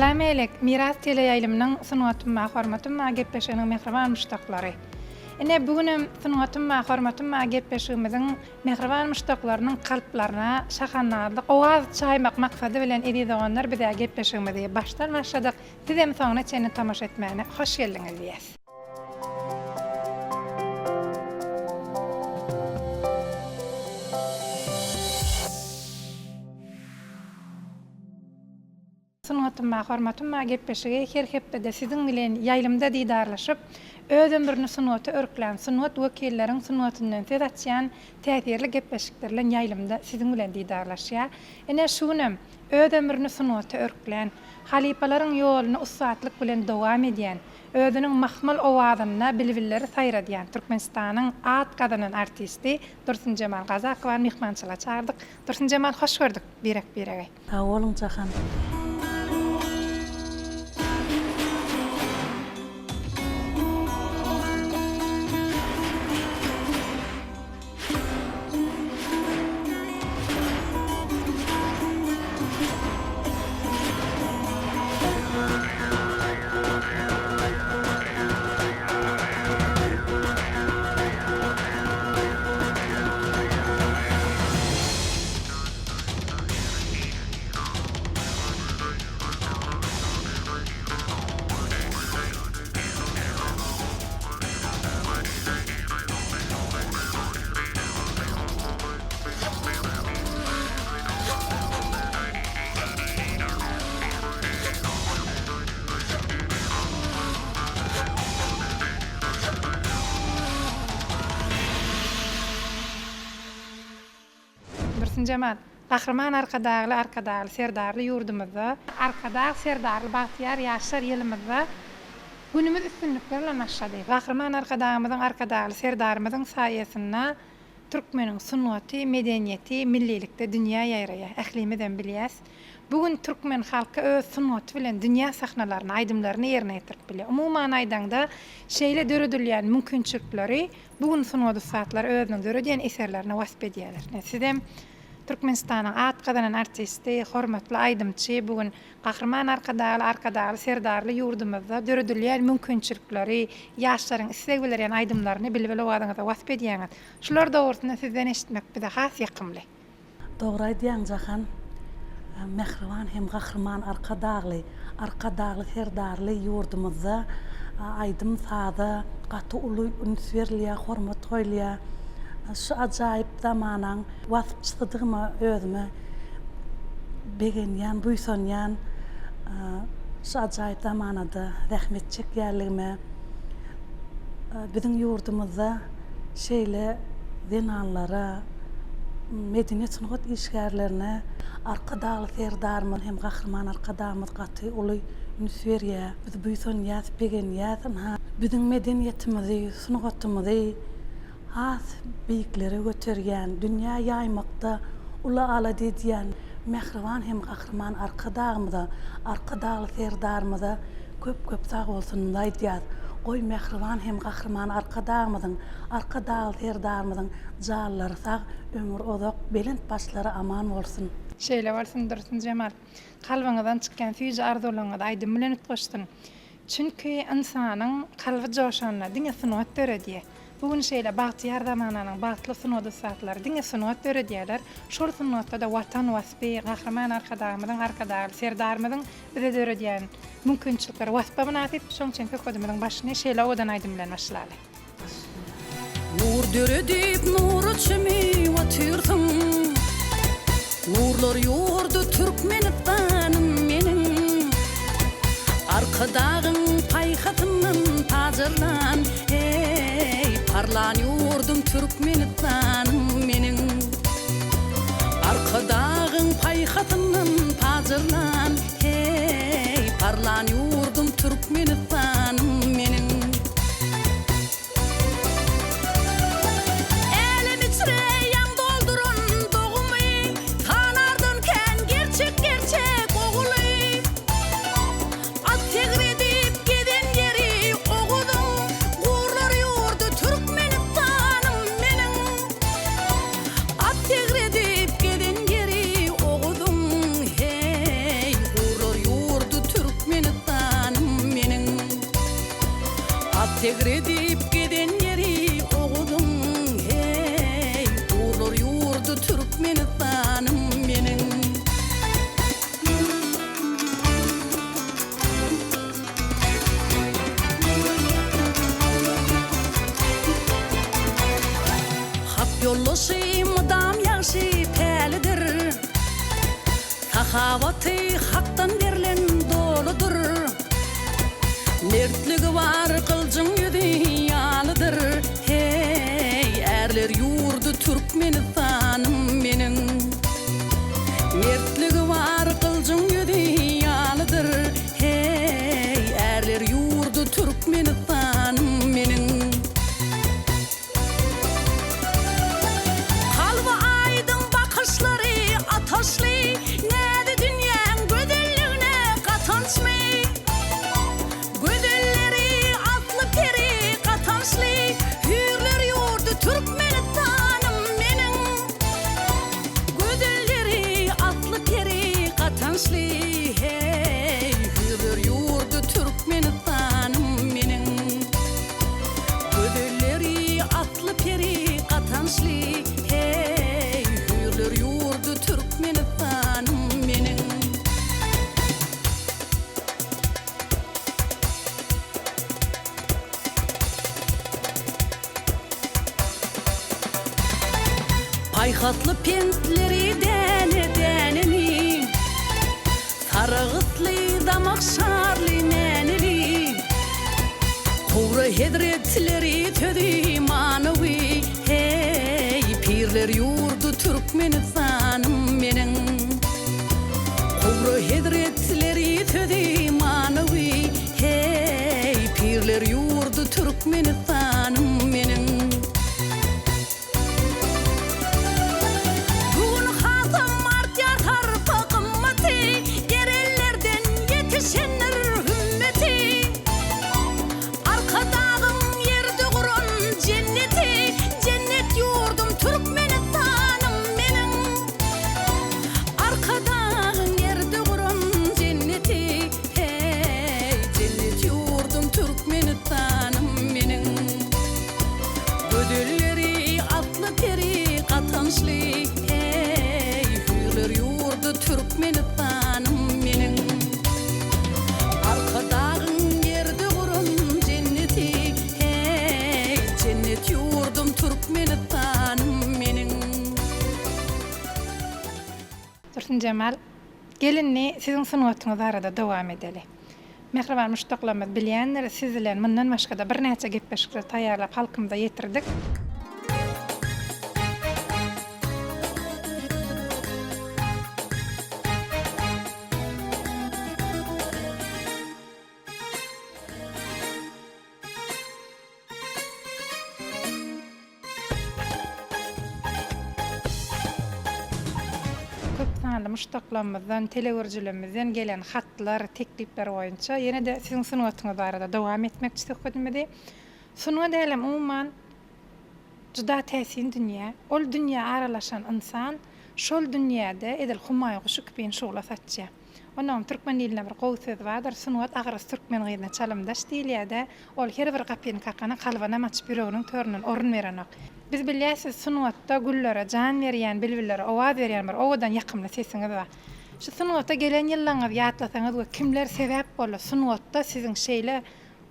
Salam Elek, Miras teleýaýlymynyň Sungatym bar, hormatym bar gepleşiginiň mähriban muşdaklary. Ine, bu günem Sungatym bar, hormatym bar gepleşigimiziň mähriban muşdaklarynyň kalplaryna şahandazlyk owaz çaýmak maksady bilen eziz doganlar biz-ä gepleşigimizi başdan başladyk. Sizem soňuna çenli tomaşa etmäne hoş geldiňiz diýýäs. Sungatym bar, hormatym bar gepleşigi her hepdede siziň bilen ýaýlymda didarlaşyp, öz ömrüni sungata örklän sungat wekilleriň sungatyndan söz açýan täsirli gepleşikler bilen ýaýlymda siziň bilen didarlaşýar. Ine, şu günem öz ömrüni sungata örklän, halypalaryň ýoluny ussatlyk bilen dowam edýän, özüniň mahmal owazynda bilbilleri saýradýan Türkmenistanyň at gazanan artisti Dursunjemal Gazakowany myhmançylyga çagyrdyk. Dursunjemal hoş gördük birek-biregi. Sag boluň Jahan. Dursunjemal, Gahryman Arkadagly Arkadagly Serdarly ýurdumyzda, Arkadag Serdarly bagtyýar ýaşlar ýylymyzda günümiz üstünlikler bilen başlady. Gahryman Arkadagymyzyň Arkadagly Serdarymyzyň saýasynda türkmeniň sungaty, medeniýeti millilikde dünýä ýaýraýar. Ählimizem bilýäs. Bu gün türkmen halky öz sungaty bilen dünýä sahnalaryna aýdymlaryny ýerine ýetirip bilýär. Umuman aýdaňda, şeýle döredilýän mümkinçilikleri Bu gün sungat ussatlary özüniň döredýän eserlerini wasp edýärler. Ine, sizem Türkmenistanyň at gazanan artisti, hormatly aýdymçy, bu gün Gahryman Arkadagly, Arkadagly Serdarly ýurdumyzda döredilýän mümkinçilikleri, ýaşlaryň isleg bildirýän aýdymlaryny bilbil owazyňyzda wasp edýäňiz. Şular dogrusynda sizden eşitmek bize has ýakymly. Dogry aýdýaň Jahan. Mähriban hem Gahryman Arkadagly, Arkadagly Serdarly ýurdumyzda aýdym-saza gaty uly üns berilýär, hormat goýulýar. Şu ajaýyp zamanaň waspçysydygyma özüme begenýän, buýsanýan. Şu ajaýyp zamanada zähmet çekýänligime. Biziň ýurdumyzda şeýle zenanlara, medeniýet-sungat işgärlerine Arkadagly Serdarymyz hem Gahryman Arkadagymyz gaty uly üns berýär. Biz buýsanýas, begenýäs. Ynha, biziň medeniýetimizi, sungatymyzy has beýiklere göterýän, dünýä ýaýmakda uly alada edýän mähriban hem Gahryman Arkadagymyza, Arkadagly Serdarymyza köp-köp sagbolsunymyzy aýdýas. Goý, mähriban hem Gahryman Arkadagymyzyň, Arkadagly Serdarymyzyň janlary sag, ömri uzak, belent başlary aman bolsun! Şeýle bolsun, Dursunjemal. Kalbyňyzdan çykýan süýji arzuwlaryňyz aýdym bilen utgaşsyn. Çünki ynsanyň kalby joşanda diňe sungat döredýär. Bu gün şeýle bagtyýar zamananyň bagtly sungat ussatlary diňe sungat döredýärler. Şol sungatda-da Watan waspy, Gahryman Arkadagymyzyň, Arkadagly Serdarymyzyň bize döredýän mümkinçilikleri waspa mynasyp. Şonuň üçin söhbedimiziň başyny şeýle owadan aýdym bilen başlaly. Nur döredip nura çümüp otyrsyň Nurlar ýurdy Türkmenistanym meniň Arkadagyň paýhasyndan pajarlan Eý, parlan ýurdum Türkmenistanym meniň Arkadagyň paýhasyndan pajarlan Heý, parlan ýurdum Türkmenistanym meniň. Älem içre ýaň dolduran dogumy, Sanardan kän gerçek-gerçek oguly. At segredip gezen ýeri Oguzyň, Gurlar ýurdy Türkmenistanym meniň. At segredip gezen ýeri Oguzyň. At segredip gezen ýeri Oguzyň, heý, Gurlar ýurdy Türkmenistanym meniň. Hak ýoldaşy mydam ýagşy pälidir. Sahawaty Hakdan berlen doludyr. Mertligi bar gyljyň ýüzi ýalydyr. Heý, ärler ýurdy Türkmenistanym meniň. Mertligi bar gyljyň ýüzi ýalydyr. Heý, ärler ýurdy Türkmenistanym meniň. Kalby aýdyň bakyşlary ataşly, Näzi dünýäň gözelligne gatançmy? Gözelleri atly peri gatançly, Hüýrler ýurdy Türkmenistanym meniň. Gözelleri atly peri gatançly, Heý, hüýrler ýurdy Türkmenistanym meniň. Gözelleri atly peri gatançly, Heý, hüýrler ýurdy Türkmenistanym meniň. Paýhasly pentleri däne-däneli, Sargytly damak şarly mänili, Kubra hezretleri sözi manywy, Heý, pirler ýurdy Türkmenistanym meniň. Kubra hezretleri sözi manywy, Heý, pirler ýurdy Türkmenistanym meniň. Bu gün hasam artýar harpa gymmaty, Gerenlerden ýetişendir hümmeti. Arkadagyň ýerde guran jenneti, Jennet ýurdum Türkmenistanym meniň. Arkadagyň ýerde guran jenneti, Heý, jennet ýurdum Türkmenistanym meniň. Gözelleri atly peri gatançly, Heý, hüýrler ýurdy Türkmenistanym meniň. Arkadagyň ýerde guran jenneti, Heý, jennet ýurdum Türkmenistanym meniň. Dursunjemal, gel indi siziň sungatyňyz barada dowam edeli. Mähriban muşdaklarymyz bilýändir, siz bilen mundan başga-da birnäçe gepleşikler taýýarlap halkymyza ýetirdik. Köp sanly muşdaklarymyzdan, telegörüjilerimizden gelen hatlar, teklipler boýunça ýene-de siziň sungatyňyz barada dowam etmekçi söhbedimizi. Sungat älemi umuman juda täsin dünýä. Ol dünýä aralaşan ynsan şol dünýäde edil humaý guşy kibin şugla saçýar. Onnoňam türkmen dilinde bir gowy söz bardyr, Sungat agrasy türkmen gyzyna çalymdaş diýilýär-dä. Ol her bir gapyny kakana kalbynam açyp ýüreginiň töründen orun berenok. Biz bilýäs siz sungatda güllere jan berýän, bilbillere owaz berýän bir owadan ýakymly sesiňiz bar. Şu sungata gelen ýyllaryňyzy ýatlasaňyz we kimler sebäp boldy sungatda siziň şeýle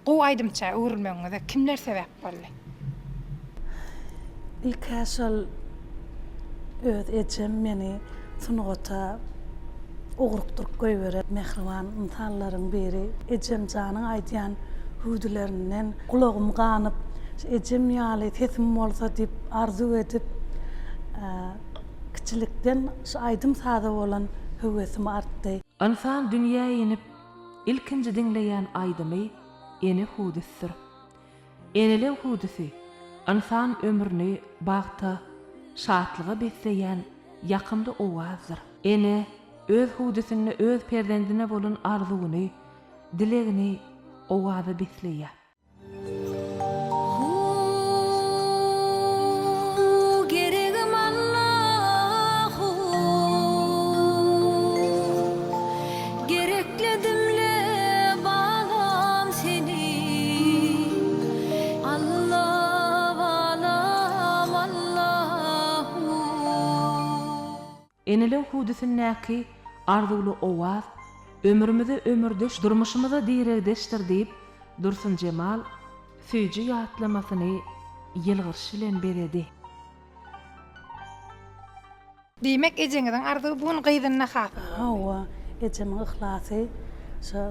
Gowy aýdymça öwrülmegiňize kimler sebäp boldy? Ilk-ä şol öz ejem meni sungata ugrukdyryp goýberen mähriban ynsanlaryň biri. Ejem janyň aýdýan hüwdülerinden gulagym ganyp, ejem ýaly sesim bolsa diýip arzuw edip, kiçilikden şu aýdym-saza bolan höwesim artdy. Ynsan dünýä inip, Ilkinji diňleýän aýdymy ene hüwdüsidir. Eneleň hüwdüsi ynsan ömrüni bagta, şatlyga besleýän ýakymly owazdyr. Ene öz hüwdüsinde öz perzendine bolan arzuwyny, dilegini owaza besleýär. Hu geregim Allahu Gerekledim-le balam seni. Eneleň hüwdüsindäki arzuwly owaz ömrümize ömürdeş, durmuşymyza diregdeşdir diýip, Dursunjemal süýji ýatlamasyny ýylgyryş bilen bezedi. Diýmek, ejeňiziň arzuwy bu gün gyzynda hasyl boldy. Hawa, ejemiň yhlasy şo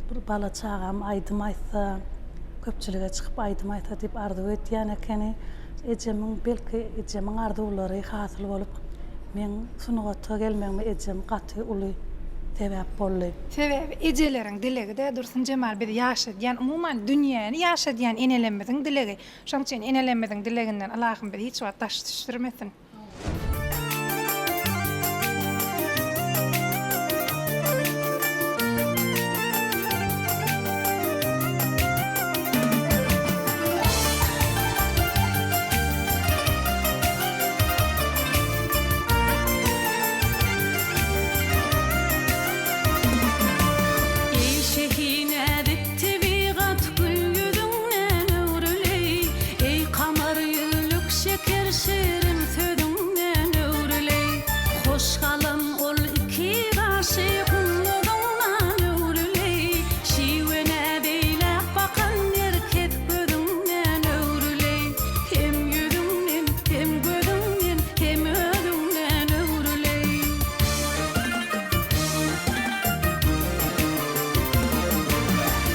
bir bala çagam aýdym aýtsa, köpçülige çykyp aýdym aýtsa diýip arzuw edýän ekeni. Ejemiň, belki, ejemiň arzuwlary hasyl bolup, meň sungata gelmegime ejem gaty uly sebäp boldy. Sebäbi ejeleriň dilegi-dä, Dursunjemal, bizi ýaşadýan, umuman, dünýäni ýaşadýan enelerimiziň dilegi. Şonuň üçin enelerimiziň dileginden Ylahym bizi hiç wagt daş düşürmesin. Eý şehi näzik tebigat gül ýüzüňden öwrüleý, Eý kamar ýüzlük şeker şirin sözüňden öwrüleý. Hoş galam ol iki gaşy gumludyňdan öwrüleý, Şiwe näzeýläp bakan nerkes gözüňden öwrüleý. Hem ýüzüňden, hem gözüňden, hem özüňden öwrüleý.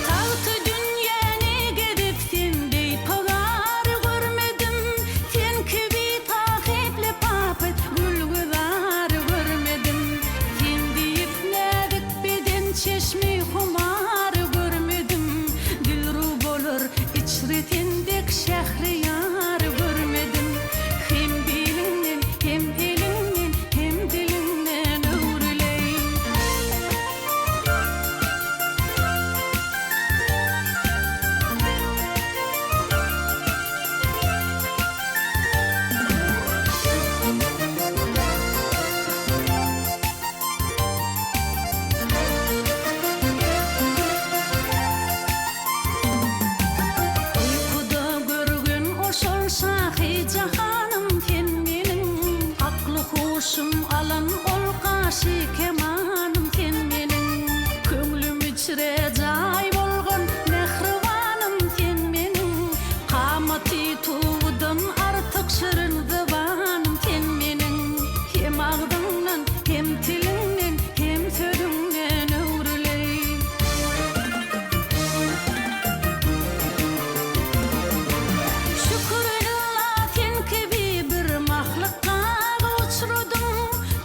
Tagty dünýäni gezip sen deý pygar görmedim, Sen kibi sahyp lepapet gülgüzar görmedim. Sen diýip näzik beden çeşmi humar görmedim, Dilru bolar içre sen dek şähriýar görmedim. Hem biliňden, hem eliňden, hem diliňden öwrüleý. Uýkuda görgün oşol şahy jahanym sen meniň, Akly-huşum alan ol gaşy kemanym sen meniň. Köňlüm içre jaý bolgan mähribanym sen meniň, Kamaty tugudan artyk şirin zybanym sen meniň. Hem agzyňdan, hem tiliňden, hem sözüňden öwrüleý. Şükür Alla sen kibi bir mahlukga uçradym,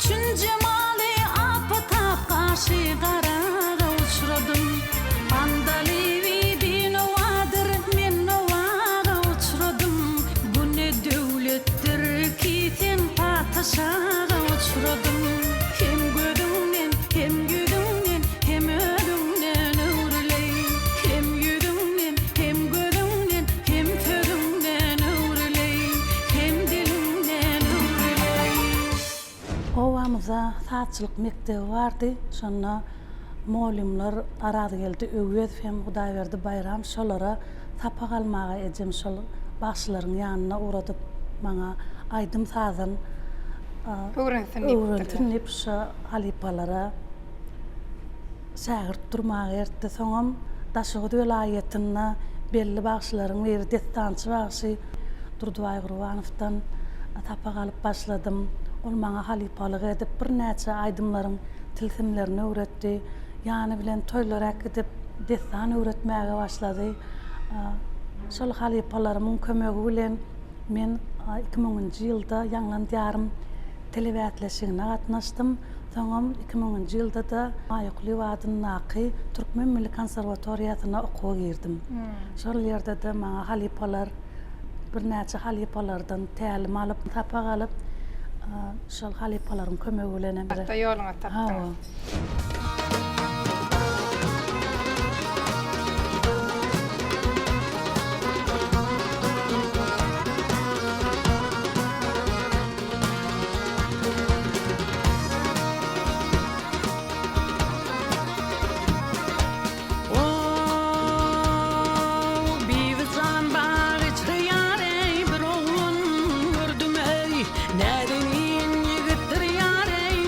Çün jemaly apatap gaşy garaga uçradym. Andalyby binowadyr men nowaga uçradym, Bu ne döwletdir ki sen patyşaga uçradym. Hem gözüňden, hem ýüzüňden, hem özüňden öwrüleý. Hem ýüzüňden, hem gözüňden, hem sözüňden öwrüleý. Hem diliňden öwrüleý. Obamyzda sazçylyk mekdebi bardy. Şonda mugallymlar Arazgeldi Öwezow hem Hudaýberdi Baýram şolara sapak almaga ejem şol bagşylaryň ýanyna ugradyp maňa aýdym-sazdan Öwrensin diýipdirler. Öwrensin diýip şo halypalara şägirt durmaga ertdi. Soňam Daşoguz welaýatynda belli bagşylaryň biri dessançy bagşy Durdybaý Gurbanowdan sapak alyp başladym. Ol maňa halypalyk edip birnäçe aýdymlaryň tilsimlerini öwretdi. Ýany bilen toýlara äkidip dessan öwretmäge başlady. Şol halypalarymyň kömegi bilen men iki müňünji ýylda Ýaňlan diýarym telebäsleşigine gatnaşdym. Soňam iki müňünji ýylda-da Maýa Kulyýewa adyndaky Türkmen milli konserwatoriýasyna okuwa girdim. Şol ýerde-de maňa halypalar, birnäçe halypalardan tälim alyp, sapak alyp, şol halypalaryň kömegi bilenem. Hatda ýoluňyzy tapdyňyz. O, Bibijan bag içre ýar-eý, bir oglan gördüm-eý, Näzenin ýigitdir ýar-eý.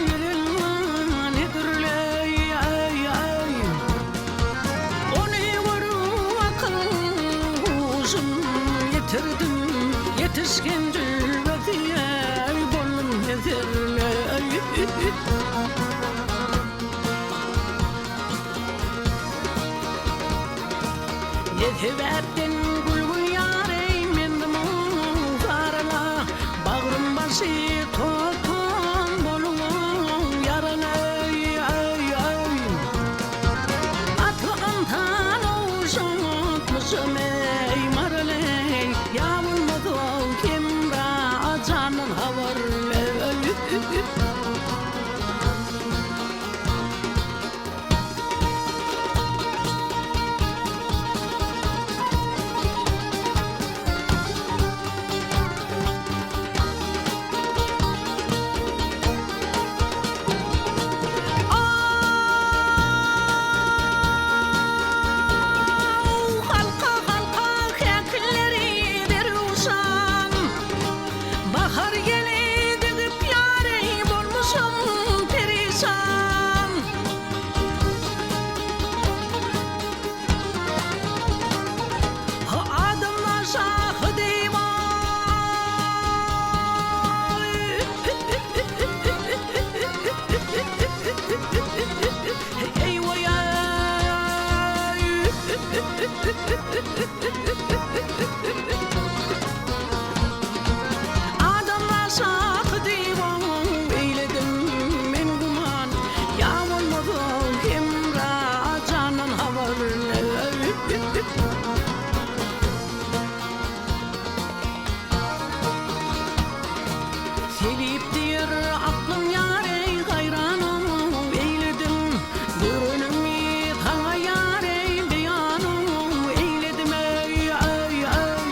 ýitirdim Ýetişgen jülgesi eý boldum hezirle Ne sebäpden gülgün ýar eý mendimiň zaryna Bagrym başy toz-toz boluň ýarana eý eý eý Atly ynsan owşutmyşam eý maral eý Ýa bolmasa Hemra jandan habar eý. Halka halka käkilleri derwüşan Bahar ýeli degip ýary bolmuşam perişan. Adamlar şahy diwan. Adamlar şahy diwan eýledim men güman Ýa bolmasa Hemra jandan habar Selip diýer aklym ýar eý haýranam eýledim Görenimi saňa ýar eý beýanam eýledim eý eý eý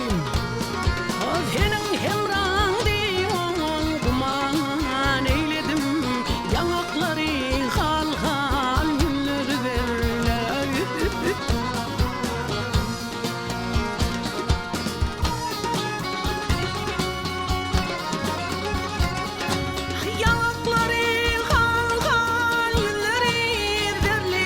Seniň hemraň diýip güman eýledim Ýaňaklary hal-hal ýüzleri zerle. Ýaňaklary hal-hal, ýüzleri zerli.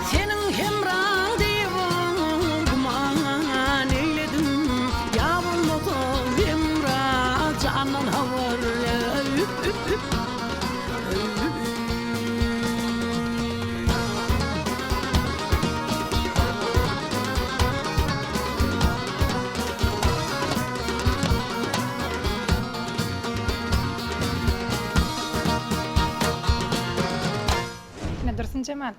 Seniň hemraň diýip güman eýledim, Ýa bolmasa Hemra jandan habar. Ine Dursunjemal,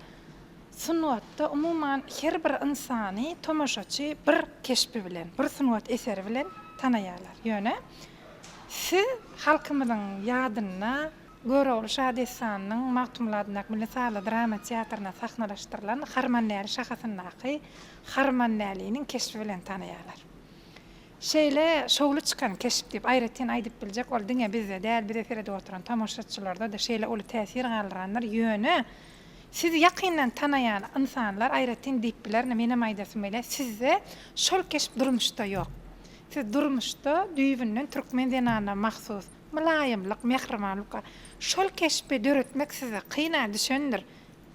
sungatda umuman her bir ynsany tomaşaçy bir keşbi bilen, bir sungat eseri bilen tanaýarlar. Ýöne siz halkymyzyň ýadynda Görogly şadessanynyň Magtymguly adyndaky Milli sazly drama teatrynda sahnalaşdyrylan Harmandäli şahasyndaky Harmandäliniň keşbi bilen tanaýarlar. Şeýle şowly çykan keşp diýip aýratyn aýdyp biljek, ol diňe bizde däl, bize seredip oturan tomaşaçylarda-da şeýle uly täsir galdyrandyr. Ýöne sizi ýakyndan tanaýan ynsanlar aýratyn diýip bilerin, menem aýdasym gelýär, sizde şol keşp durmuşda ýok. Siz durmuşda düýbünden türkmen zenanyna mahsus mylaýymlyk, mähribanlyk bar. Şol keşbi döretmek size kyn-a düşendir.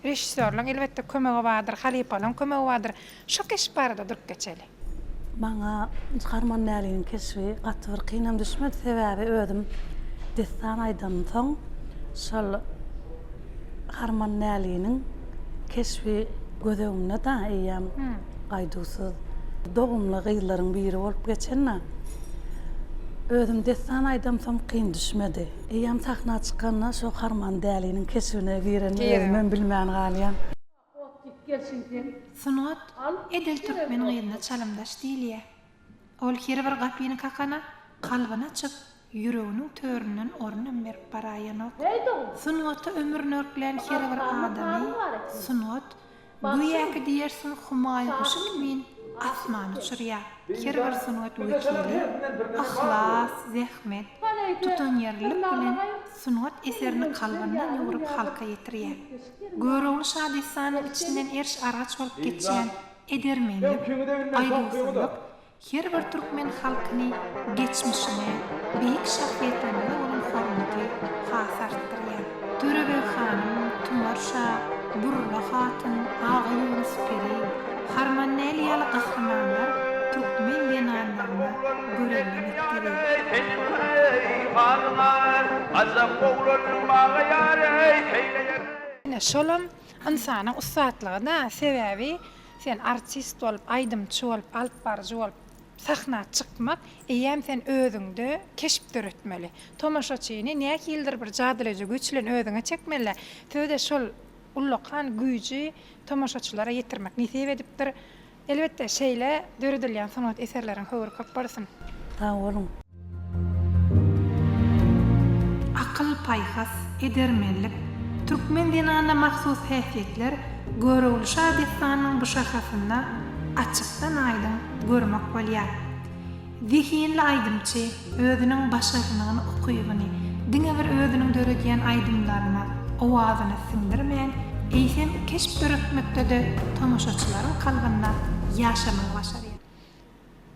Režissýorlaryň elbetde kömegi bardyr, halypalaryň kömegi bardyr. Şo keşp barada durup geçeli. Maňa Harmandäliniň keşbi gaty bir kynam düşmedi, sebäbi özüm dessan aýdansoň şol Harmandäliniň keşbi göz öňünde-da eýýäm gaýduwsyz dogumly gyzlaryň biri bolup geçen-de. Özüm dessan aýdamsoň kyn düşmedi. Eýýäm sahna çykanda şo Harmandäliniň keşbine girenimi özümem bilmän galýan. Sungat edil türkmen gyzyna çalymdaş diýilýär. Ol her bir gapyny kakana kalbyny açyp, ýüreginiň töründen orunam berip baraýanok. Sungata ömrüni örklän her bir adamy sungat, göýäki diýersiň humaý guşy kimin. asmana uçurýar. Her bir sungat wekili yhlas, zähmet, tutanýerlilik bilen sungat eserini kalbyndan ýugrup halka ýetirýär. Görogly şadessanynyň içinden eriş-argaç bolup geçýän edermenlik, gaýduwsyzlyk Her bir türkmen halkyny geçmişine, beýik şahsyýetlerimize bolan hormaty has artdyrýar. Törebeg hanym, Tumar şa, Burla hatyn, Agaýunus peri, Harmandäli ýaly gahrymanlar türkmen zenanlaryna görelde mekdebi. Ine, şolam ynsanyň ussatlygy-da, sebäbi Sen artist bolup, aýdymçy bolup, alypbaryjy bolup sahna çykmak, eýýäm sen özüňde keşp döretmeli. Tomaşaçyny nähilidir bir jadylaýjy güýç bilen özüňe çekmeli. Size-de şol ullakan güýji tomaşaçylara ýetirmek nesip edipdir. Elbetde, şeýle döredilýän sungat eserleriň höwri köp bolsun! Sag boluň. Akyl-paýhas, edermenlik, türkmen zenanyna mahsus häsiýetler Görogly şa dessanynyň bu şahasynda açykdan-aýdyň görmek bolýar. Zehinli aýdymçy özüniň başarnygyny, ukybyny diňe bir özüniň döredýän aýdymlaryna, owazyna siňdirmän, eýsem, keşp döretmekde-de tomaşaçylaryň kalbynda ýaşamagy başarýar.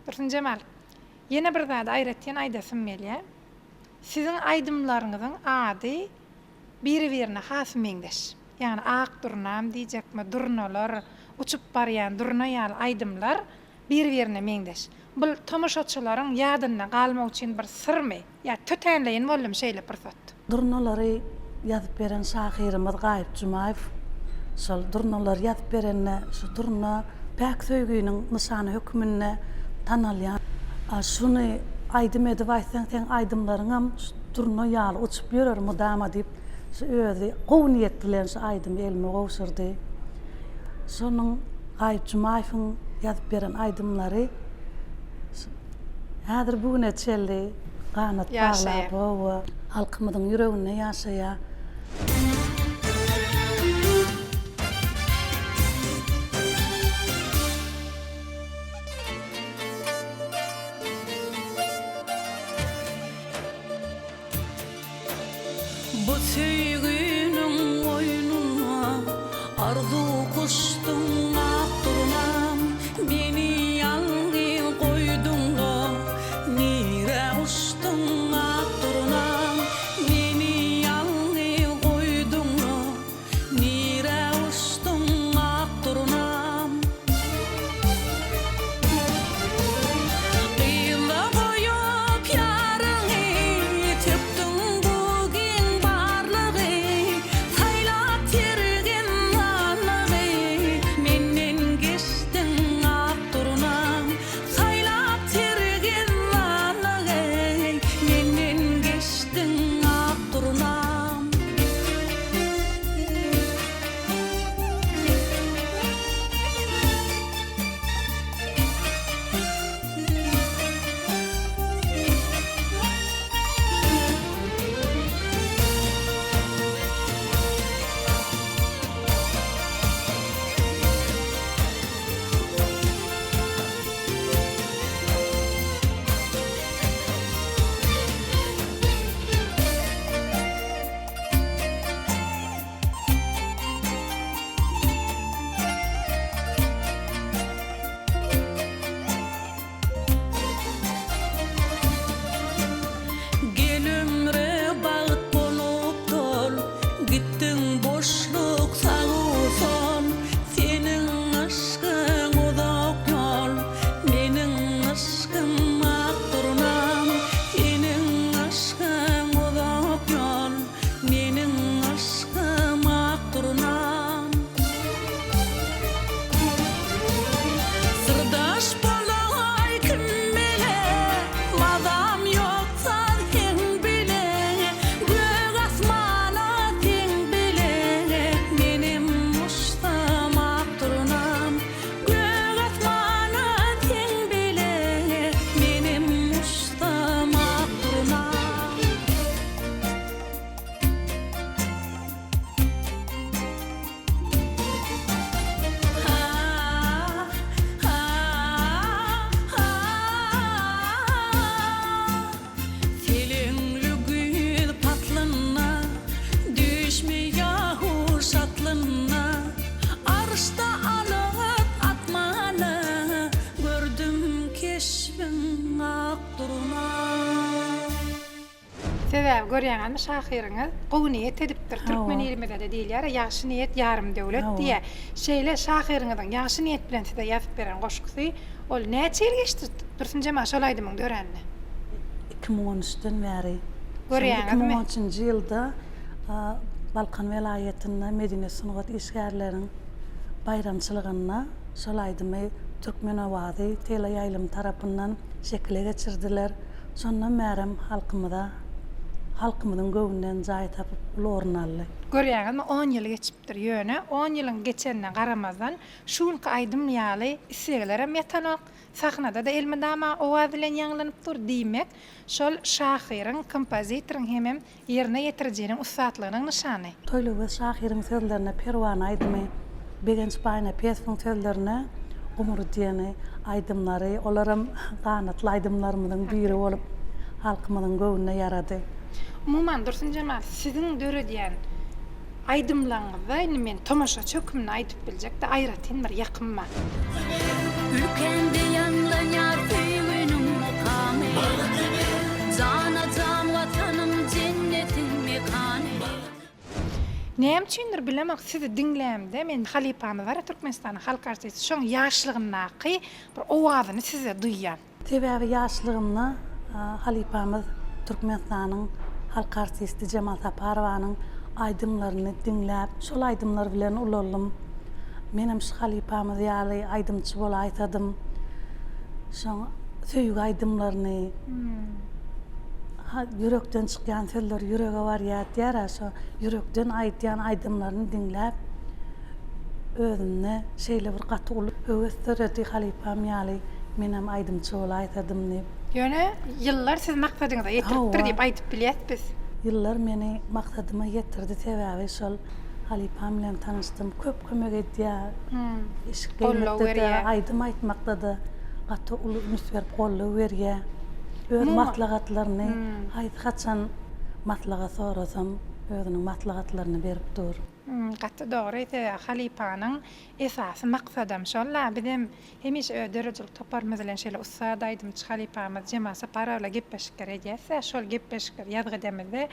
Dursunjemal, Ýene bir zady aýratyn aýdasym gelýär. Siziň aýdymlaryňyzyň ady biri-birine has meňzeş. Ýagny Ak durnam diýjekmi, Durnalar, Uçup barýan durna ýaly aýdymlar biri-birine meňzeş. Bul tomaşaçylaryň ýadynda galmak üçin bir syrmy ýa tötänleýin boldumy şeýle pursat? Durnalary ýazyp beren şahyrymyz Gaýyp Jumaýew şol durnalary ýazyp berende şu durna päk söýginiň nyşany hökmünde tanalýar. Şuny aýdym edip aýtsaň seň aýdymlaryňam şu durna ýaly uçup ýörer mydama diýip şu özi gowy niýet bilen şu aýdymy elime gowşurdy. Şonuň Gaýyp Jumaýewiň ýazyp beren aýdymlary Häzir bu güne çenli ganat baglap, hawa, halkymyzyň ýüreginde ýaşaýar. Bu söýginiň goýnuna arzuw guşduň ak durnam Meni ýalňyz goýduň-da nirä uçduň ak durnam Meni ýalňyz goýduň-da Nirä uçduň ak durnam? Yzda goýup ýaryňy, Sökdüň bu giň barlygy, Saýlap sergin zanlygy. Sebäbi görýäňizmi şahyryňyz gowy niýet edipdir. Türkmen ilimizede diýilýär ýagşy niýet ýarym döwlet diýýär. Şeýle şahyryňyzyň ýagşy niýet bilen size ýazyp beren goşgusy ol näçe ýyl geçdi Dursunjemal şol aýdymyň döränine? 2013-den bäri. Görýäňizmi? 2013-nji ýylda Balkan welaýatynda medeniýet sungat işgärleriň baýramçylygynda şol aýdymy Türkmen owazy teleýaýlymy tarapyndan şekile geçirdiler. Şondan bärem halkymyza, halkymyzyň göwnünden jaý tapyp uly orun aldy. Görýäňizmi, on ýyl geçipdir. Ýöne on ýylyň geçenine garamazdan, şu günki aýdym ýaly isleglerem ýatanok, sahnada-da elmydama owaz bilen ýaňlanyp dur. Diýmek, şol şahyryň, kompozitoryň hemem Ýerine ýetirijiniň ussatlygynyň nyşany. Toýlygöz şahyryň sözlerine Perwana aýdymy, Begenç Baýnepesowyň sözlerine Gumry diýeni aýdymlary, olaram ganatly aýdymlarymyzyň biri bolup, halkymyzyň göwnüne ýarady. Umuman, Dursunjemal, siziň döredýän aýdymlaryňyzda indi men tomaşaçy hökmünde aýdyp biljek-de aýratyn bir ýakym bar. Ülkämde ýaňlanýar söýginiň mukamy, Jana-jan Watanym jennetiň mekany. Näme üçindir bilemok sizi diňlämde men halypamyz bar Türkmenistanyň halk artisti şoň ýaşlygyndaky bir owazyny sizde duýýan. Sebäbi ýaşlygymda halypamyz Türkmenistanyň halk artisti Jemal Saparowanyň aýdymlaryny diňläp, şol aýdymlar bilen ulaldym. Menem şu halypamyz ýaly aýdymçy bolaýsadym. Şoň söýgi aýdymlaryny, ýürekden çykýan sözler ýürege barýar diýýär-ä, şo ýürekden aýdýan aýdymlaryny diňläp, özümde şeýle bir gaty uly höwes döredi, halypam ýaly menem aýdymçy bolaýsadym diýip. Ýöne ýyllar sizi maksadyňyza ýetiripdir diýip aýdyp bilýäs biz. Ýyllar meni maksadyma ýetirdi, sebäbi şol halypam bilen tanyşdym, köp kömek edýär, eşik geýmekde-de, aýdym aýtmakda-da gaty uly üns berip goldaw berýär. Öz maslahatlaryny haýsy haçan maslahat sorasam özüniň maslahatlaryny berip dur. Gaty dogry, sebäbi halypanyň esasy maksadam şol-la. Bizem hemişe öz döredijilik toparymyz bilen şeýle ussat aýdymçy halypamyz Jemal Saparowa bilen gepleşikler edýäs-de, şol gepleşikleri ýazgy edemizde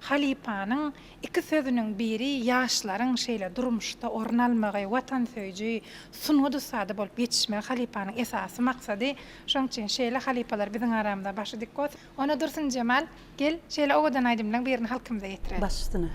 halypanyň iki sözüniň biri ýaşlaryň şeýle durmuşda orun almagy, watansöýüji, sungat ussady bolup ýetişmegi halypanyň esasy maksady. Şonuň üçin şeýle halypalar biziň aramyzda başy dik bolsun. Onda Dursunjemal, Gel, şeýle owadan aýdymlaň birini halkymyza ýetireli. Baş üstüne.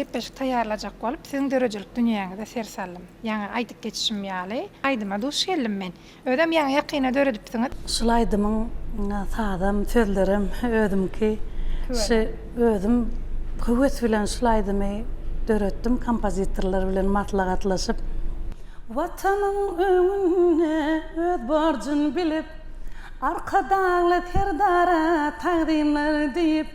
Gepleşik taýýarlajak bolup, siziň döredijilik dünýäňize ser saldym. Ýaňy aýdyp geçişim ýaly, aýdyma duş geldim men. Özem ýaňy-ýakynda döredipsiňiz. Şul aýdymyň sazam, sözlerem özümki. Şu özüm höwes bilen şul aýdymy döretdim, kompozitorlar bilen maslahatlaşyp. Watanyň öňünde öz borjun bilip, Arkadagly Serdara tagzymlar diýip,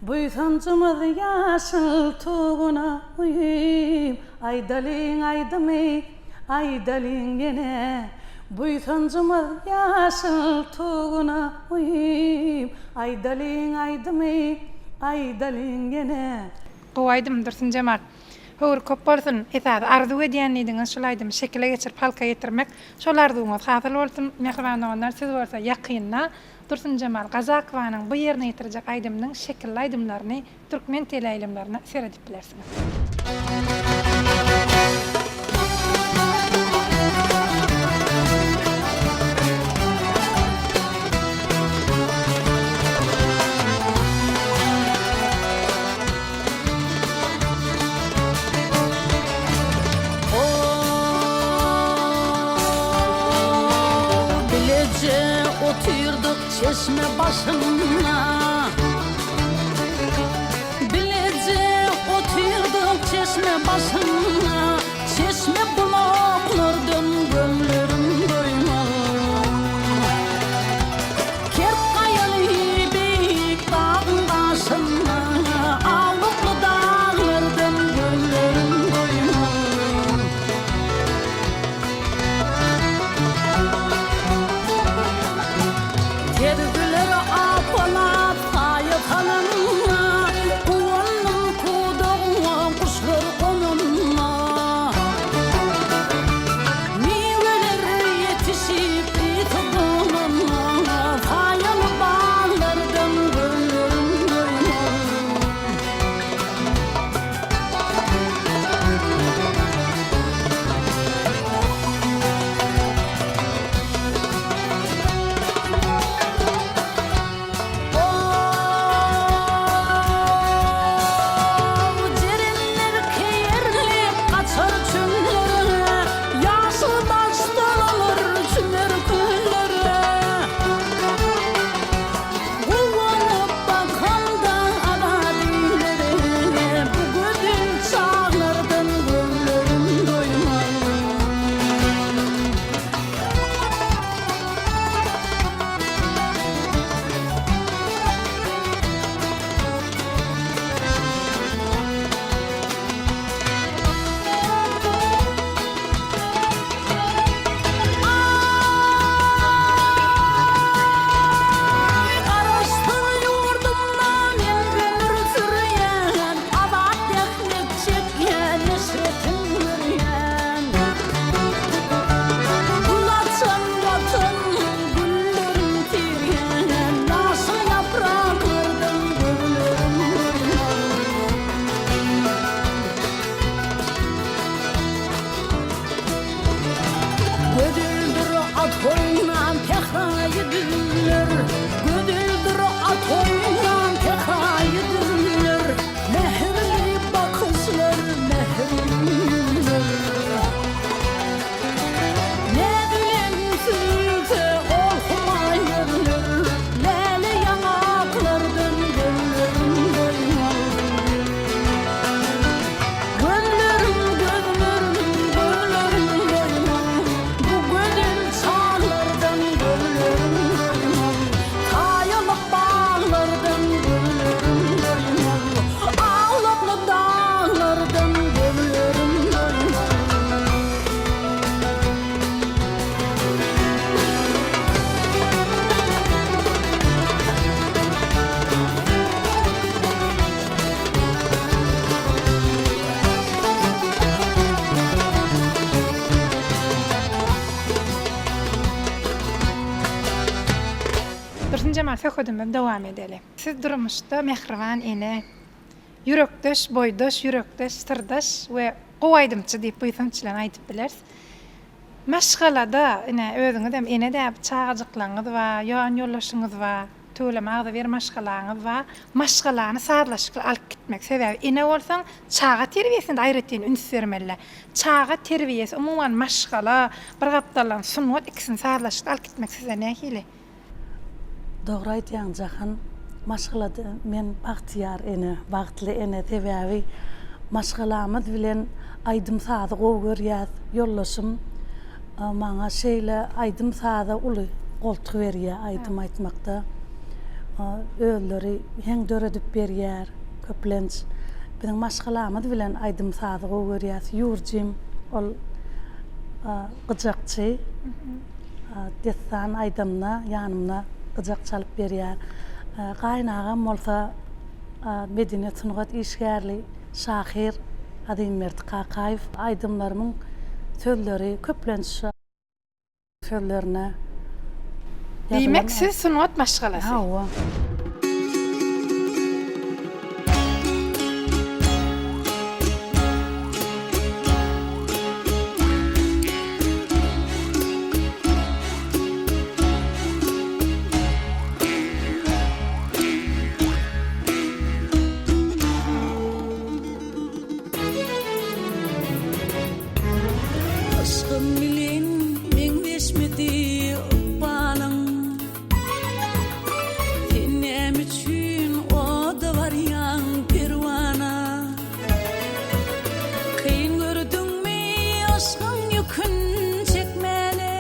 Buýsanjymyz ýaşyl Tuguna uýup, Aýdalyň aýdymy, aýdalyň ýene. Buýsanjymyz ýaşyl Tuguna uýup, Aýdalyň aýdymy, aýdalyň ýene. Gowy aýdym Dursunjemal. Höwri köp bolsun. Esasy arzuw edýän diýdiňiz şul aýdymy şekile geçirip halka ýetirmek. Şol arzuwyňyz hasyl bolsun. Mähriban doganlar siz bolsa ýakynda Dursunjemal Gazakowanyň bu ýerine ýetirjek aýdymynyň şekilli aýdymlaryny türkmen teleýaýlymlarynda seredip bilersiňiz. Bileje otyrdyk çeşme başynda Bileje otyrdyk çeşme başynda Çeşme bulaklardan gözlerim doýmaz Kert gaýaly beýik dagyň daşynda, Awlukly daglardan gözlerim doýmaz. Sergiler apalap saýa salanda, Guwandym pudagyňa guşlar gonanda. Miweler ýetişip ysy dolanda, Saýaly baglardan gözlerim doýmaz. Ow, jerenler keýerlip gaçar çöllere, Ýaşyl baş dolanar çümer köllere. Guwanyp bakamda azat illere, Bu gözel çaglardan gözlerim doýmaz. Aý, Garaşsyz ýurdumda men ömür sürýän, Azat zähmet çekýän, eşretin görýän. Gül açan Watanym güllerin terýän, Ýaşyl ýapraklardan gözlerim doýmaz. Gözeldir at oýnan sähraýy düzler, Gözeldir at oýnan sähraýy düzler, Mähirli bakyşlar, mähirli ýüzler. Näz bilen sürse ol humaý gözler, Läle ýaňaklardan gözlerim doýmaz. Gözlerim, gözlerim, gözlerim doýmaz, Bu gözel çaglardan gözlerim doýmaz. Saýaly baglardan gözlerim doýmaz, Awlakly daglardan gözlerim doýmaz. Dursunjemal söhbedimizi dowam edeli. Siz durmuşda mähriban ene, ýürekdeş, boýdaş, ýürekdeş, syrdaş we gowy aýdymçy diýip buýsanç bilen aýdyp bileris. Maşgalada ine özüňizem ene-dä çagajyklaryňyz bar, ýan ýoldaşyňyz bar. Tüweleme agzybir maşgalaňyz bar. Maşgalany sazlaşykly alyp gitmek. Sebäbi ene bolsaň, çaga terbiýesine-de aýratyn üns bermeli. Çaga terbiýesi, umuman maşgala, bir gapdaldan sungat ikisini sazlaşykly alyp gitmek sizde nähili? Dogry aýdýaň Jahan. Maşgalada men bagtyýar ene, bagtly ene. Sebäbi maşgalamyz bilen aýdym-sazy gowy görýäs. Ýoldaşym maňa şeýle aýdym-saza uly goltgy berýär aýdym aýtmakda. Özleri heň döredip berýär köplenç. Biziň maşgalamyz bilen aýdym-sazy gowy görýäs. Ýurjym ol gyjakçy. Dessan aýdamda ýanymda gyjak çalyp berýär. Gaýynagam bolsa medeniýet-sungat işgärli şahyr Azymberdi Kakaýew aýdymlarymyň sözleri köplenç şu sözlerine ýazylan. Diýmek siz sungat maşgalasy. Hawa. Yşgym bilen meňzeşmedi ykbalyň. Sen näme üçin oda barýaň perwana? Kyn gördüňmi yşgyň ýükün çekmäni?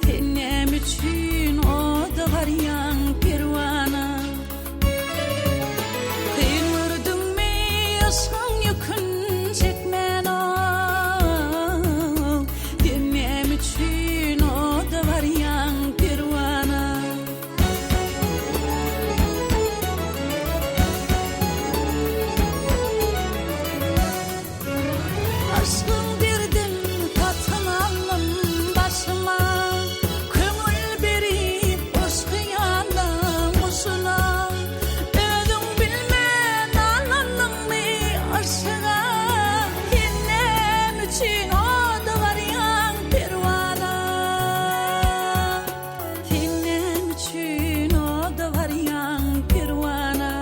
Sen näme üçin oda barýaň perwana? Kyn gördüňmi yşgyň ýükün çekmän-ow, Sen näme üçin oda barýaň perwana? Yşgyň derdin satyn aldym başyma, Köňül berip yşky ýalyň guşuna. Özüň bilmän allandyňmy yşga, Sen näme üçin oda barýaň perwana? Sen näme üçin oda barýaň perwana?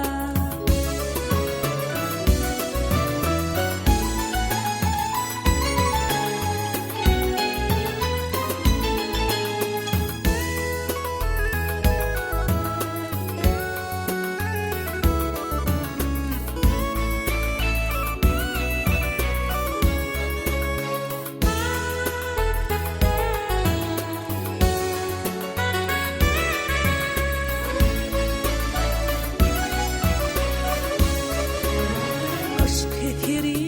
Yşk heseri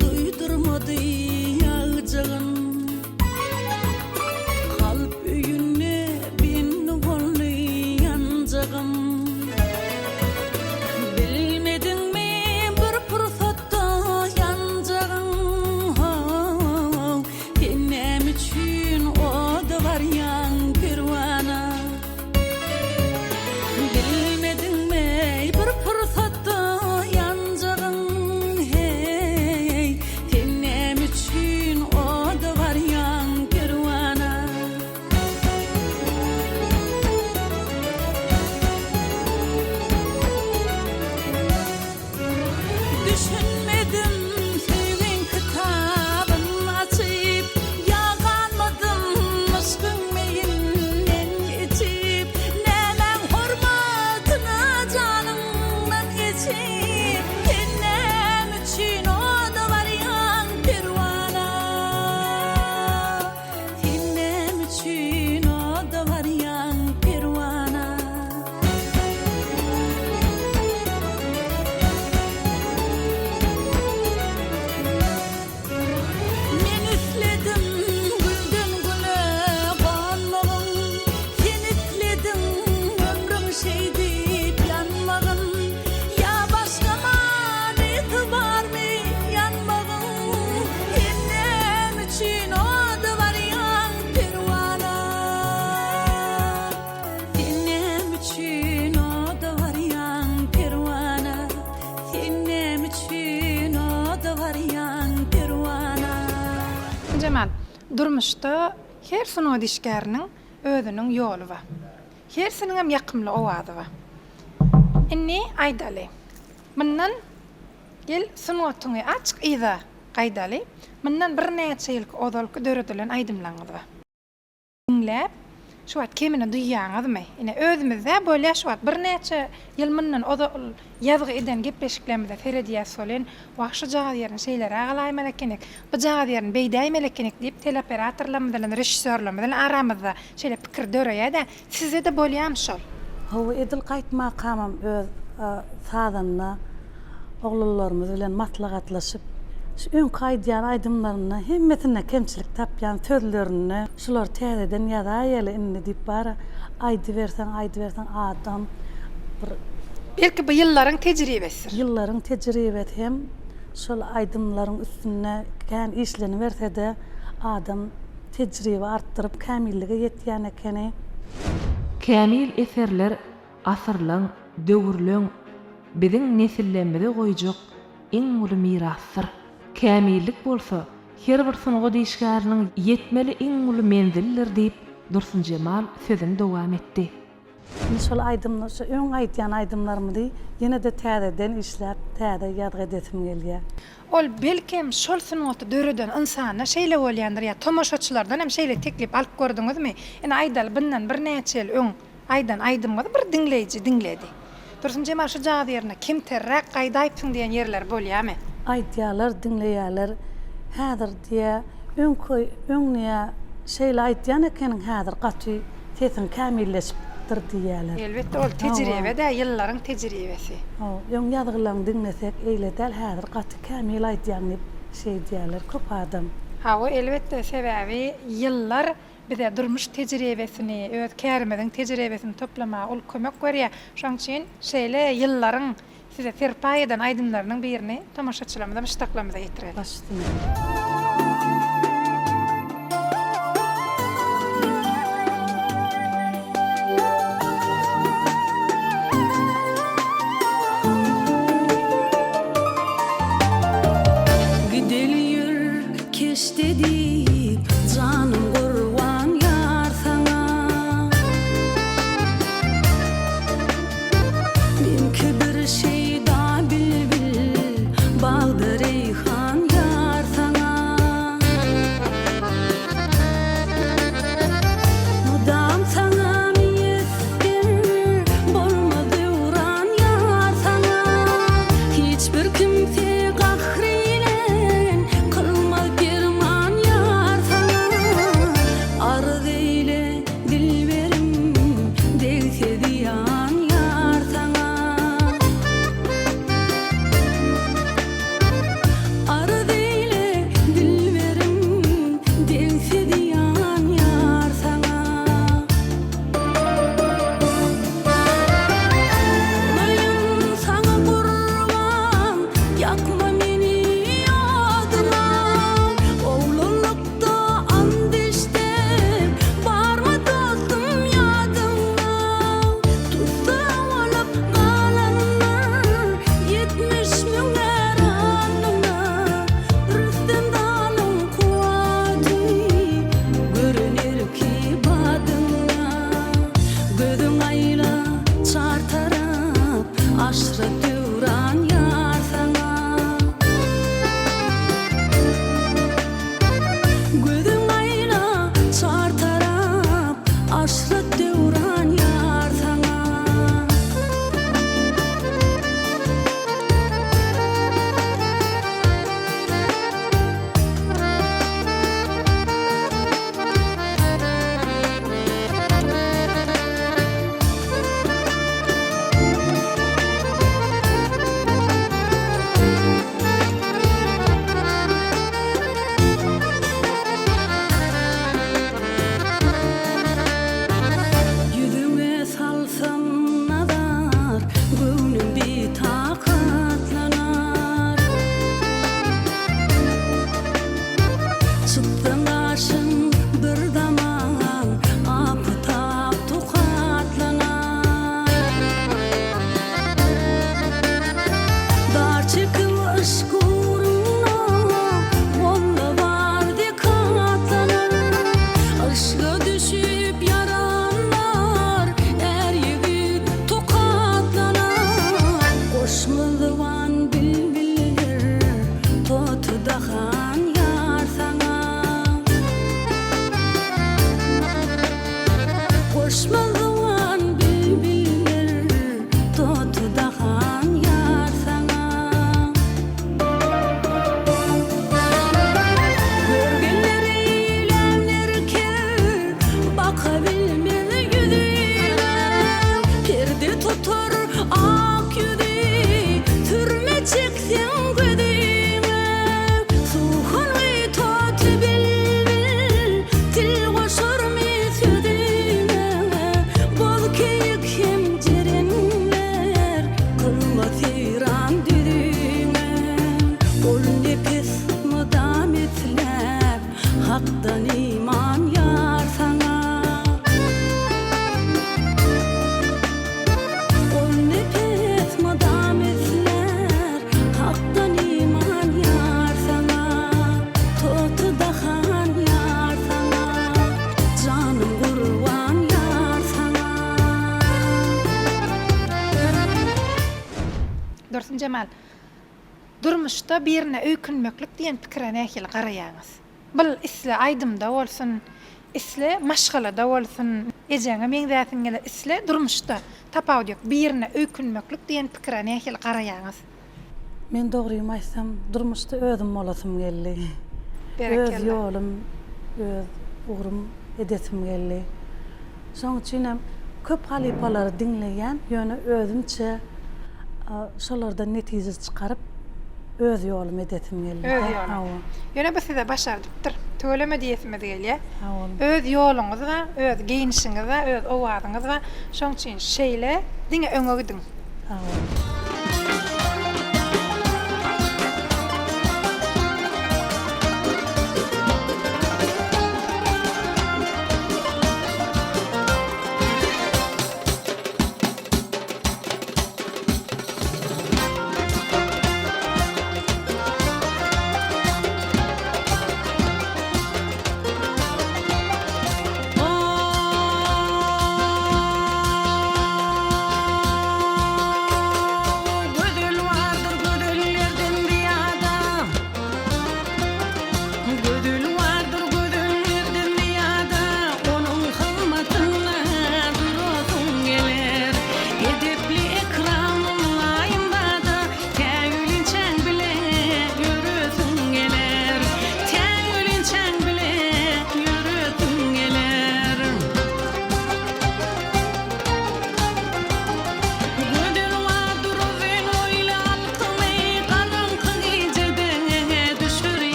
duýdurmady ýagjagyn. Kalp öýünde bendi boldy ýanjagym. Bilmediňmi bir pursatda ýanjagyň, how, Sen näme üçin oda barýaň perwana? Bilmediňmi bir pursatda ýanjagyň, heý, Sen näme üçin oda barýaň perwana? Düşünmedim söýgiň kitabyn açyp, Ýa ganmadym yşkyň meýinden içip, Nämäň hormatyna janyňdan geçip, Sen näme üçin oda barýaň perwana? Sen näme üçin oda barýaň perwana? Men isledim gülden güle gonmagyn, Sen islediň ömrüň şeýdip ýanmagyn. Ýa başga manysy barmy ýanmagyň? Sen näme üçin oda barýaň perwana? Sen näme üçin oda barýaň perwana? Sen näme üçin oda barýaň perwana? Jemal, durmuşda her sungat işgäriniň özüniň ýoly bar. Hersiniňem ýakymly owazy bar. Indi aýdaly. Mundan gel sungatyňy açyk yza gaýdaly. Mundan birnäçe ýylky ozalky döredilen aýdymlaňyz bar. Diňläp, şu wagt kemini duýýaňyzmy? Ine, özümizde bolýar şu wagt birnäçe ýyl mundan ozal ýazgy eden gepleşiklerimize seredýäs welin, wah, şujagaz ýerini şeýleräk alaýmaly ekenik, bujagaz ýerini beýdäýmeli ekenik diýip, teleoperatorlarymyz bilen, režissýorlarymyz bilen aramyzda şeýle pikir döreýär-dä. Sizde-de bolýarmy şol? Hawa, edil gaýtmakamam öz sazanda oglanlarymyz bilen maslahatlaşyp, şu öňki aýdýan aýdymlarynda hemmesinde kemçilik tapýan sözlerinde şulary täzeden ýazaýaly indi diýip bara aýdyberseň aýdyberseň adam bir Belki bu ýyllaryň tejribesidir. Ýyllaryň tejribesi hem şol aýdymlaryň üstünde kän işlenibersede adam tejribe artdyryp kämillige ýetýän ekeni. Kämil eserler asyrlaň, döwürleň biziň nesillemize goýjak iň uly mirasdyr. Kämillik bolsa her bir sungat işgäriniň ýetmeli iň uly menzilidir diýip, Dursunjemal sözüni dowam etdi. Indi şol aýdymlar, şo öň aýdýan aýdymlarymyzy ýene-de täzeden işläp, täze ýazgy edesim gelýär. Ol belkem şol sungaty döreden ynsanda şeýle bolýandyr ýa tomaşaçylardan hem şeýle teklip alyp gördüňizmi? Ine aýdaly bundan birnäçe ýyl öň Aýdan aýdymyňyzy bir diňleýji diňledi. Dursunjemal şu jaz ýerine kemterräk gaýdaýypsyň diýen ýerleri bolýamy? Aýdýalar, diňleýäler. Häzir diýä, öňki, öň diýä, şeýle aýdýan ekeniň häzir gaty sesiň kämilleşipdir diýýäler. Elbetde ol tejribe-dä, ýyllaryň tejribesi. Hawa, öň ýazgylaryňy diňlesek eýle däl, häzir gaty kämil aýdýaň diýip şeýdýäler köp adam. Hawa, elbetde, sebäbi ýyllar Bize durmuş tejribesini, öz kärimiziň tejribesini toplamaga uly kömek berýär. Şonuň üçin şeýle ýyllaryň size serpaý eden aýdymlarynyň birini tomaşaçylarymyza, muşdaklarymyza ýetireli. Baş üstüne. Gideli ýör Keşde diýip janym gurban ýar saňa. Meňki bir şeýda bilbil, bagda reýhan ýar saňa. Mydam saňa miýesser bolmaz döwran ýar saňa. Hiç bir kimse gahr eýlän kylmaz perman ýar saňa. Arz eýle dilberim degse zyýan ýar saňa. Arz eýle dilberim degse zyýan ýar saňa. Bolaýyn saňa gurban, ýakma meni ýadyňa. Oglanlykda and içdim, barmy dostum ýadyňda? Tussag bolup galanlar 70 müňer alnyňda. Rüstem dalyň kuwwaty görüner ki badyňda. Gözüň aýla çar tarap, aşret döwran ýar saňa. dahan ýar saňa. Goşmaz zowan bilbiller toty dahan ýar saňa. Görgenler eýlänler ker, bakabilmez ýüzüňe. Perde tutar ak ýüzi, sürme çekseň gözüňe. Suhanly toty bilbil, til goşarmy sözüňe. Boz keýik hem jerenler, kylma seýran düzüňe. Ol nepes mydam isläp, Hakdan iman ýar saňa. Ol nepes mydam islär, Hakdan iman ýar saňa. Toty dahan ýar saňa, Janym gurban ýar saňa. Dursunjemal, durmuşda birine öýkünmeklik diýen pikire nähili garaýaňyz? Bul isle aýdymda bolsun, isle maşgalada bolsun, ejeňe meňzäsiň geler, isle durmuşda, tapawudy ýok, birine öýkünmeklik diýen pikire nähili garaýaňyz? Men dogrymy aýtsam, durmuşda özüm bolasym geldi. Öz Berekella. ýolum, öz ugrum edesim geldi. Şoň üçinem köp halypalary diňleýän, ýöne özümçe şolardan netije çykaryp, öz ýolumy edesim geldi. Öz ýoluň. Hawa. Ýöne bu size başardypdyr. Tüweleme diýesimiz gelýär. Sag boluň. Öz ýoluňyz bar, öz geýnişiňiz bar, öz owazyňyz bar. Şoň üçin şeýle diňe öňe gidiň. Sag boluň.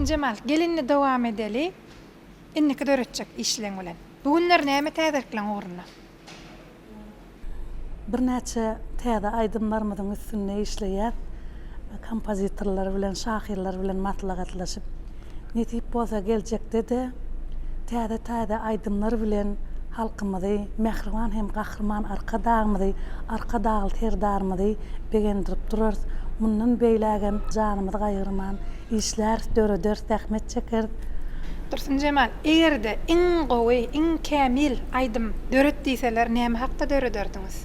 Dursunjemal, gel indi dowam edeli indiki döretjek işleň bilen. Bu günler näme täzelikleň ugrunda? Birnäçe täze aýdymlarymyzyň üstünde işleýäs. Kompozitorlar bilen, şahyrlar bilen maslahatlaşyp, nesip bolsa geljekde-de täze-täze aýdymlar bilen halkymyzy, mähriban hem Gahryman Arkadagymyzy, Arkadagly Serdarymyzy begendirip durarys. Mundan beýlägem janymyzy gaýgyrman işläris, dörederis, zähmet çekeris. Dursunjemal, eger-de iň gowy, iň kämil aýdym döret diýseler näme hakda dörederdiňiz?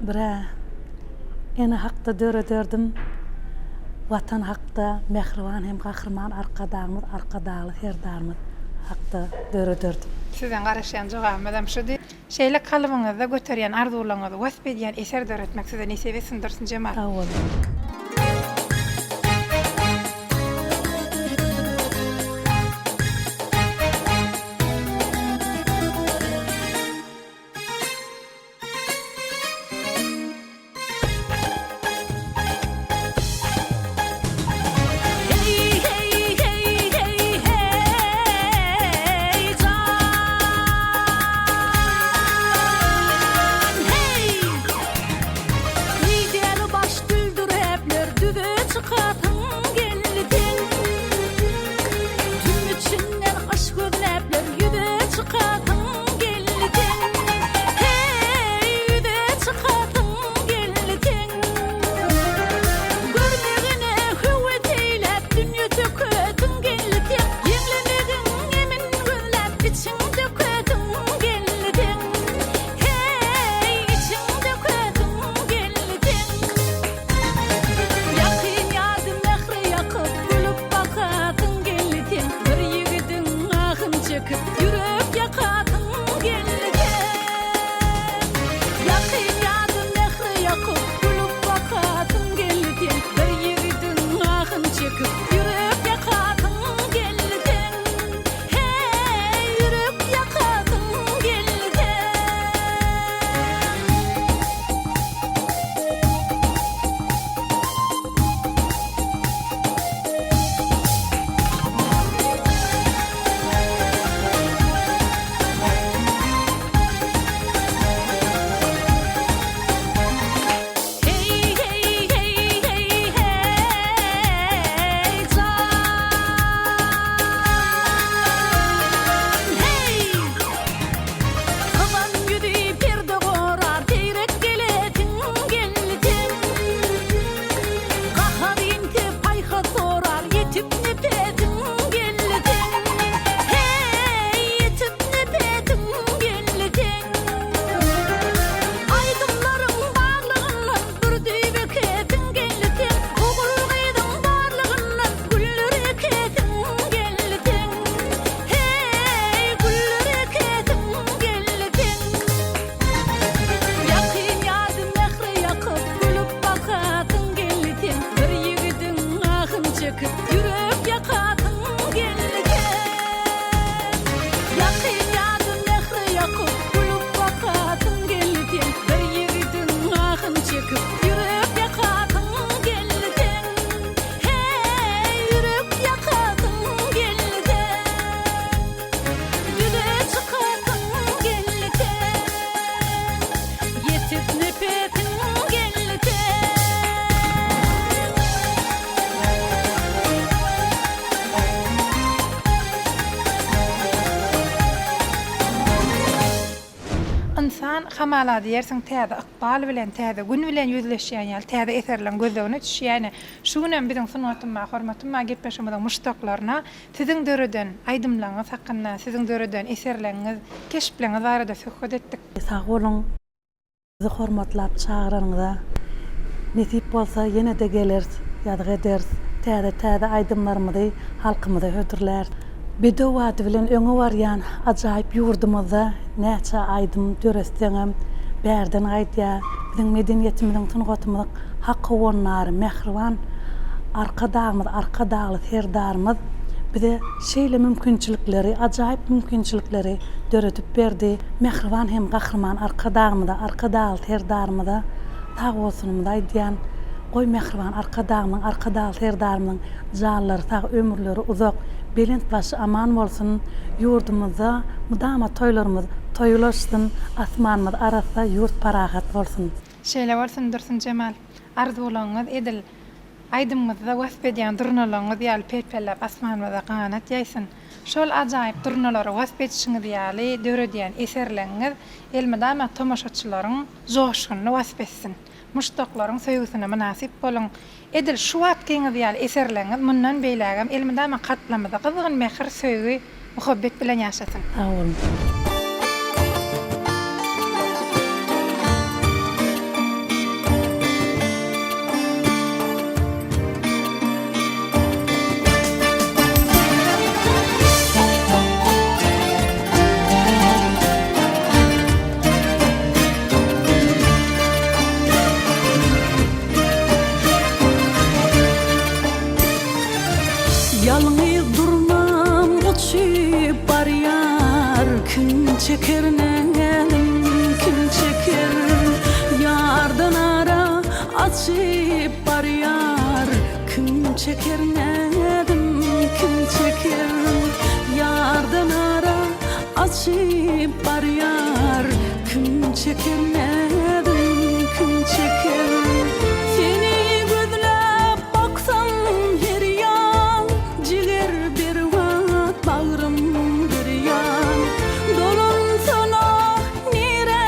Bir-ä ene hakda dörederdim, Watan hakda, mähriban hem Gahryman Arkadagymyz, Arkadagly Serdarymyz hakda dörederdim. Sizden garaşýan jogabymyzam şudy. Şeýle kalbyňyzda göterýän arzuwlaryňyzy wasp edýän eser döretmek size nesip etsin Dursunjemal. Sag boluň. Heý heý heý heý heý jan heý Lider baş düldüräpler düze çykasyň geldi seň Tüm içinden yş gözläpler ýüze çykasyň geldi seň Heý ýüze çykasyň geldi seň Görmegine höwes eýläp dünýe sökesiň geldi seň Ýeňlemegiň emin gözläp içiň dökesiň geldi seň Heý içiň dökesiň geldi seň Ýakyn ýady mähre ýakyp gülüp bakasyň geldi seň Bir ýigidiň ahyn çekip ýürek ýakasyň geldi seň Ýakyn ýady mähre ýakyp gülüp bakasyň geldi seň Bir ýigidiň ahyn çekip ýürek ýakasyň geldi seň Heý ýürek ýakasyň geldi seň. Heý heý heý heý heý jan heý Gyzan ýüzi perde gorar seýrek gelesiň geldi seň Gahar inse paýhas sorar ýetip nepesiň geldi seň Heý ýetip nepesiň geldi seň Aýdymlaryň barlygyndan bir düýp ekesiň geldi seň Ogul-gyzyň barlygyndan güller ekesiň geldi seň Heý, güller ekesiň geldi seň Ýakyn ýady mähre ýakyp, gülüp bakasyň geldi seň Bir ýigidiň ahyn çekip, ýürek ýakasyň geldi seň Ýakyn ýady mähre ýakyp, gülüp bakasyň geldi seň Bir ýigidiň ahyn çekip, ýürek ýakasyň geldi seň Heý, ýürek ýakasyň geldi seň Düze çykasyň geldi seň Ýetip nepesiň geldi seň. Ynsan hamala diýersiň täze ykbal bilen, täze gün bilen ýüzleşýän ýaly, täze eserleň gözlegine düşýän. Şu günem biziň Sungatym bar, hormatym bar gepleşigimiziň muşdaklaryna siziň döreden aýdymlaryňyz hakynda, siziň döreden eserleriňiz, keşpleriňiz barada söhbet etdik. Sag boluň bizi hormatlap çagyranyňyza. Nesip bolsa ýene-de geleris, ýazgy ederis, täze-täze aýdymlarymyzy halkymyza hödürläris. Bedew ady bilen öňe barýan ajaýyp ýurdumyzda näçe aýdym döretseňem bärden gaýdýar. Biziň medeniýetimiziň, sungatymyzyň hak howandary mähriban Arkadagymyz, Arkadagly Serdarymyz bize şeýle mümkinçilikleri, ajaýyp mümkinçilikleri döredip berdi. Mähriban hem Gahryman Arkadagymyza, Arkadagly Serdarymyza sag bolsunymyzy aýdýan. Goý mähriban Arkadagymyň, Arkadagly Serdarymyzyň janlary sag, ömürleri uzak, belent başy aman bolsun! Ýurdumyzda mydama toýlarymyz toý ulaşsyn, asmanymyz arassa, ýurt parahat bolsun! Şeýle bolsun Dursunjemal. Arzuwlaryňyz edil aýdymyňyzda wasp edýän durnalaryňyz ýaly pelpelläp asmanymyza ganat ýaýsyn. Şol ajaýyp durnalary wasp edişiňiz ýaly döredýän eserleňiňiz elmydama tomaşaçylaryň joşgunyny wasp etsin. Muşdaklaryň söýgüsine mynasyp boluň. Edil şu wagtkyňyz ýaly eserleňiz mundan beýlägem elmydama kalplarymyzda gyzgyn mähir, söýgi, muhabbet bilen ýaşasyn. Sag boluň. Ýalňyz durnam uçup barýar, Kim çeker näzim, kim çeker? Ýardan ara açyp barýar, Kim çeker näzim, kim çeker? Ýardan ara açyp barýar, Kim çeker näzim, kim çeker? Seni gözläp baksam her ýan, Jiger berbat, bagrym birýan. Dolansana, nirä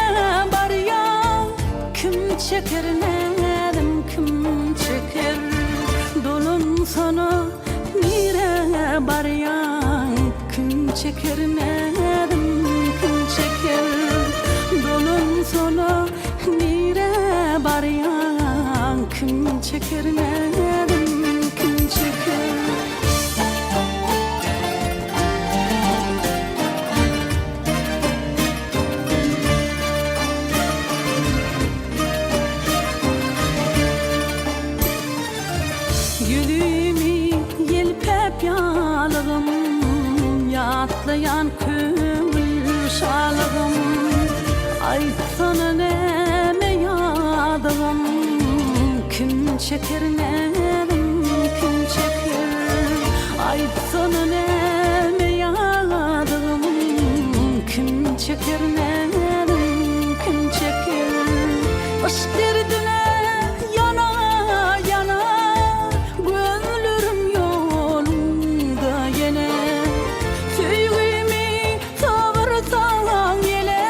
barýaň? Kim çeker näzim, kim çeker? Dolansana, nirä barýaň? Kim çeker näzim, kim çeker? Dolansana, nirä barýaň? Kim çeker näzim, kim çeker? Ýüzümi ýelpäp ýalygym, Ýatlaýan köňül şalygym. Aýtsana näme ýadygym, Kim çeker näzim, kim çeker? Aýtsana näme ýadygym, Kim çeker näzim, kim çeker? Yşk derdine Ýana-ýana gözlerim ýoluňda ýene Söýgimi sowursaň ýele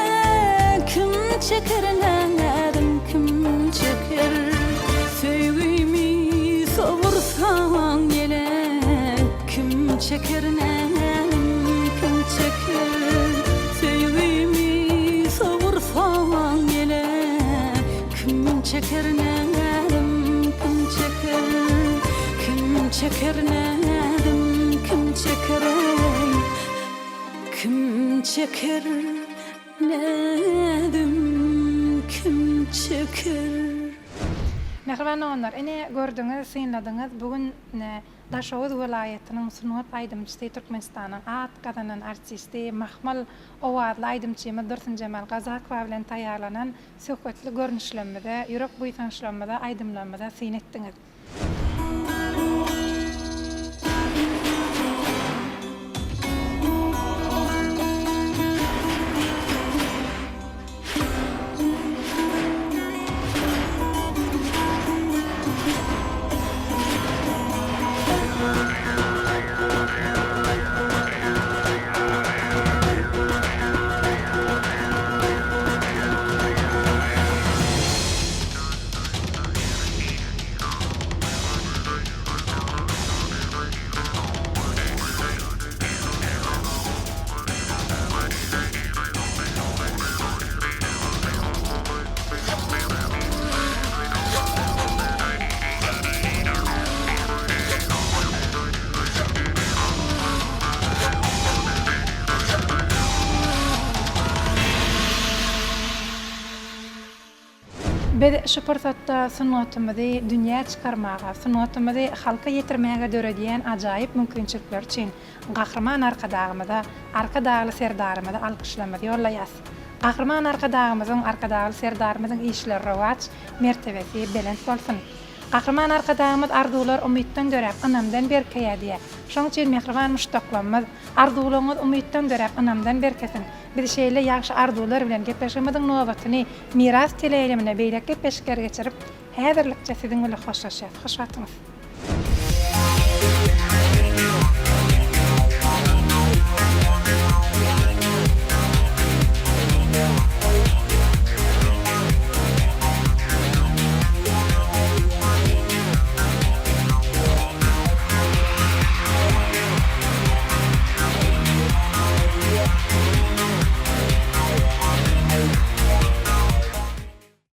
Kim çeker näzim kim çeker Söýgimi sowursaň ýele Kim çeker näzim kim çeker Söýgimi sowursaň ýele Kim çeker näzim, kim çeker? Kim çeker näzim, kim çeker eý? Kim çeker näzim, kim çeker? Mähriban doganlar, ine, gördüňiz, synladyňyz, bu gün ine, Daşoguz welaýatynyň sungat aýdymçysy, Türkmenistanyň at gazanan artisti, mahmal owazly aýdymçymyz Dursunjemal Gazakowa bilen taýýarlanan Söhbetli görnüşlerimize, ýürek buýsançlarymyza, aýdymlarymyza syn etdiňiz. Biz şu pursatda sungatymyzy dünýä çykarmaga, sungatymyzy halka ýetirmäge döredýän ajaýyp mümkinçilikleri üçin Gahryman Arkadagymyza, Arkadagly Serdarymyza alkyşlarymyzy ýollaýas. Gahryman Arkadagymyzyň, Arkadagly Serdarymyzyň işleri rowaç, mertebesi belent bolsun! Gahryman Arkadagymyz Arzuwlar umytdan döräp, ynamdan berkeýär diýýär. Şonuň üçin mähriban muşdaklarymyz, arzuwlaryňyz umytdan döräp, ynamdan berkesin. Biz şeýle ýagşy arzuwlar bilen gepleşigimiziň nobatyny Miras teleýaýlymyna beýleki gepleşikleri geçirip, häzirlikçe siziň bilen hoşlaşýas. Hoş wagtyňyz.